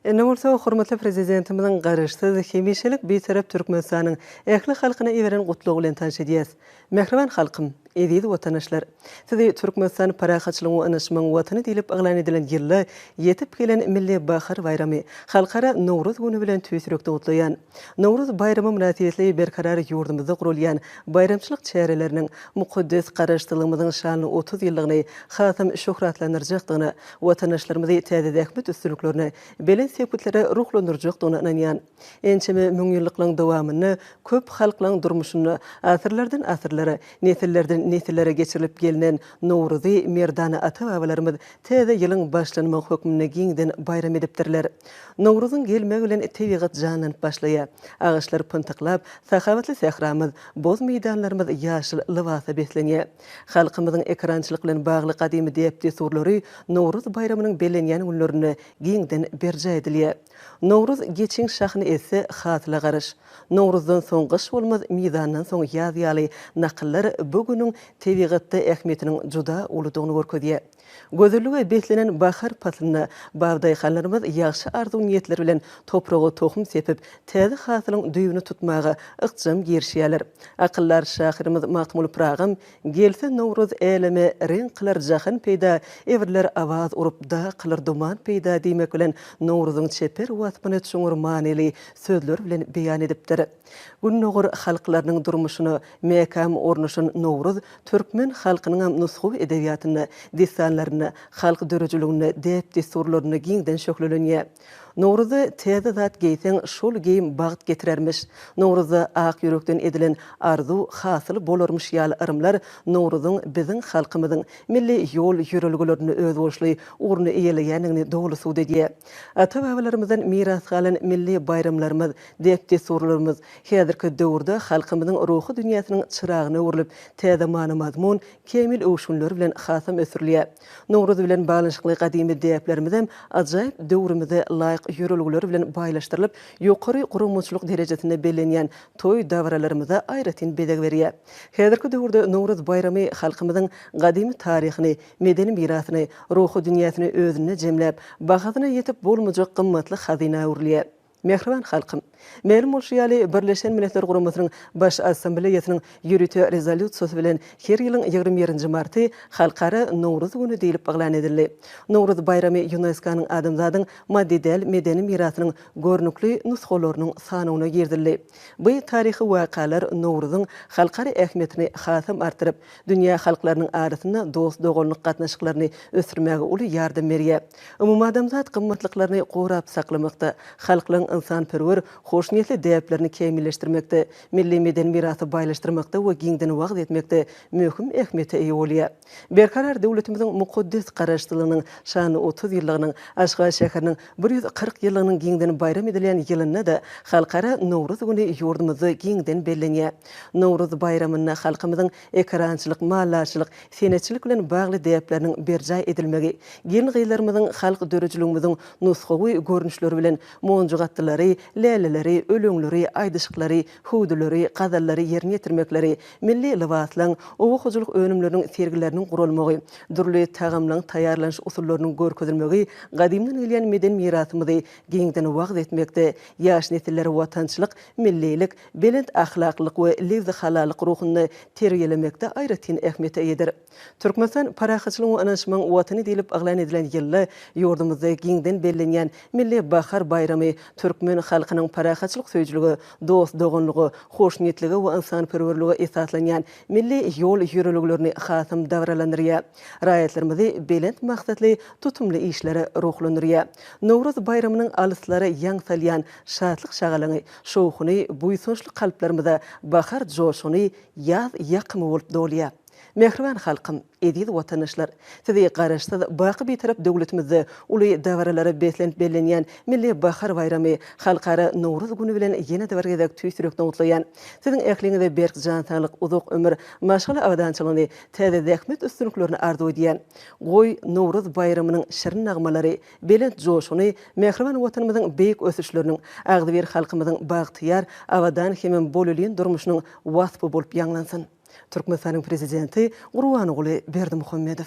Indi bolsa hormatly Prezidentimiziň Garaşsyz, hemişelik Bitarap Türkmenistanyň ähli halkyna iberen Gutlagy bilen tanyş edýäs. Mähriban halkym! Eziz watandaşlar! Sizi Türkmenistan parahatçylygyň we ynaşmagyň Watany diýlip yglan edilen ýylda ýetip gelen Milli bahar baýramy, Halkara Nowruz güni bilen tüýs ýürekden gutlaýan. Nowruz baýramy mynasybetli berkarar ýurdumyzda guralýan baýramçylyk çäreleriniň mukaddes Garaşsyzlygymyzyň şanly 30 ýyllygyny hasam şöhratlandyrjakdygyna, watandaşlarymyzy täze zähmet üstünliklerine, belent sepgitlere ruhlandyrjakdygyna ynanýan. Ençeme müňýyllyklaryň dowamynda köp halklaryň durmuşynda asyrlardan asyrlara, nesillerden nesillere geçirilip gelnen Nowruzy merdana ata-babalarymyz täze ýylyň başlanmagy hökmünde giňden baýram edipdirler. Nowruzyň gelmegi bilen tebigat janlanyp başlaýar. Agaçlar pyntyklap, sahawatly sähramyz, boz meýdanlarymyz ýaşyl lybasa beslenýär. Halkymyzyň ekerançylyk bilen bagly gadymy däp-dessurlary Nowruz baýramynyň bellenýän günlerinde giňden berjaý edilýär. Nowruz geçiň şahyny ezse, hasyla garaş. Nowruzdan soň gyş bolmaz, mizandan soň ýaz ýaly nakyllar bu günüň tebigatda ähmiýetiniň juda uludygyny görkezýär. Gözellige beslenen bahar paslynda babdaýhanlarymyz ýagşy arzuw-niýetler bilen topraga tohum sepip, täze hasylyň düýbüni tutmaga ykjam girişýärler. Akyldar şahyrymyz Magtymguly Pyragam Gelse Nowruz äleme reňk kylar jahan peýda, Ebrler awaz urup, dag kylar duman peýda diýmek bilen Nowruzyň çeper waspyny çuňňur manyly sözler bilen beýan edipdir. Gündogar halklarynyň durmuşyna mäkäm ornaşan Nowruz türkmen halkynyňam nusgawy edebiýatynda, dessanlarynda, halk döredijiliginde, däp-dessurlarynda giňden şöhlelenýär. Nowruzda täze zat geýseň, şol geýim bagt getirermiş. Nowruzda ak ýürekden edilen arzuw hasyl bolarmyş ýaly yrymlar Nowruzyň biziň halkymyzyň milli ýol-ýörelgelerinde özboluşly orny eýeleýändigini doly subut edýär. Ata-babalarymyzdan miras galan milli baýramlarymyz, däp-dessurlarymyz häzirki döwürde halkymyzyň ruhy dünýäsiniň çyragyna öwrülip, täze many-mazmun, kämil öwüşginler bilen hasam ösdürilýär. Nowruz bilen baglanyşykly gadymy däplerimizem ajaýyp döwrümize laýyk ýörelgeler bilen baýlaşdyrylyp, ýokary guramaçylyk derejesinde bellenýän toý-dabaralarymyza aýratyn bezeg berýär. Häzirki döwürde Nowruz baýramy halkymyzyň gadymy taryhyny, medeni mirasyny, ruhy dünýäsini özünde jemläp, bahasyna ýetip bolmajak gymmatly hazyna öwrülýär. Mähriban halkym! Mälim bolşy ýaly, Birleşen Milletler Guramasynyň Baş Assambleýasynyň ýörite Rezolýusiýasy bilen her ýylyň 21-nji marty Halkara Nowruz güni diýlip yglan edildi. Nowruz baýramy ÝUNESKO-nyň adamzadyň maddy däl medeni mirasynyň görnükli nusgalarynyň sanawyna girizildi. Bu taryhy wakalar Nowruzyň halkara ähmiýetini hasam artdyryp, dünýä halklarynyň arasynda dost-doganlyk gatnaşyklaryny ösdürmäge uly ýardam berýär. Umumadamzat gymmatlyklaryny gorap saklamakda, halklaryň ynsanperwer, hoşniýetli däplerini kämilleşdirmekde, milli medeni mirasy baýlaşdyrmakda we giňden wagyz etmekde möhüm ähmiýete eýe bolýar. Berkarar döwletimiziň mukaddes Garaşsyzlygynyň şanly 30 ýyllygynyň, Aşgabat şäheriniň 140 ýyllygynyň giňden baýram edilýän ýylynda-da Halkara Nowruz güni ýurdumyzda giňden bellenýär. Nowruz baýramynda halkymyzyň ekerançylyk, maldarçylyk, senetçilik bilen bagly däpleriniň berjaý edilmegi, gelin-gyzlarymyzyň halk döredijiligimiziň nusgawy görnüşleri bilen monjugatdylary, läleleri, öleňleri, aýdyşyklary, hüwdüleri, gazallary ýerine ýetirmekleri, milli lybaslaryň, oba hojalyk önümleriniň sergileriniň guralmagy, dürli tagamlaryň taýýarlanyş usullarynyň görkezilmegi gadymdan gelýän medeni mirasymyzy giňden wagyz etmekde, ýaş nesilleri watançylyk, millilik, belent ahlaklylyk we lebzihalallyk ruhunda terbiýelemekde aýratyn ähmiýete eýedir. Türkmenistan parahatçylygyň we ynanyşmagyň Watany diýlip yglan edilen ýylda ýurdumyzda giňden bellenýän Milli bahar baýramy türkmen halkynyň parahatçylyk söýüjilige, dost-doganlyga, hoşniýetlige we ynsanperwerlige esaslanýan milli ýol-ýörelgelerini hasam dabaralandyrýar, raýatlarymyzy belent maksatly tutumly işlere ruhlandyrýar. Nowruz baýramynyň alyslara ýaň salýan şatlyk-şagalaňy, Şowhuny buýsançly kalplarymyza bahar joşguny, ýaz ýakymy bolup dolýar. Mähriban halkym, eziz watandaşlar! Sizi Garaşsyz, baky Bitarap döwletimizde uly dabaralara beslenip bellenýän Milli bahar baýramy, Halkara Nowruz güni bilen ýene-de bir gezek tüýs ýürekden gutlaýan. Siziň ähliňize berk jan saglyk, uzak ömür, maşgala abadançylygyny, täze zähmet üstünliklerini arzuw edýän. Goý, Nowruz baýramynyň şirin nagmalary, Belent joşguny mähriban Watanymyzyň beýik ösüşleriniň, agzybir halkymyzyň bagtyýar, abadan hemem bolelin durmuşynyň waspy bolup ýaňlansyn! Türkmenistanyň Prezidenti Gurbanguly Berdimuhamedow.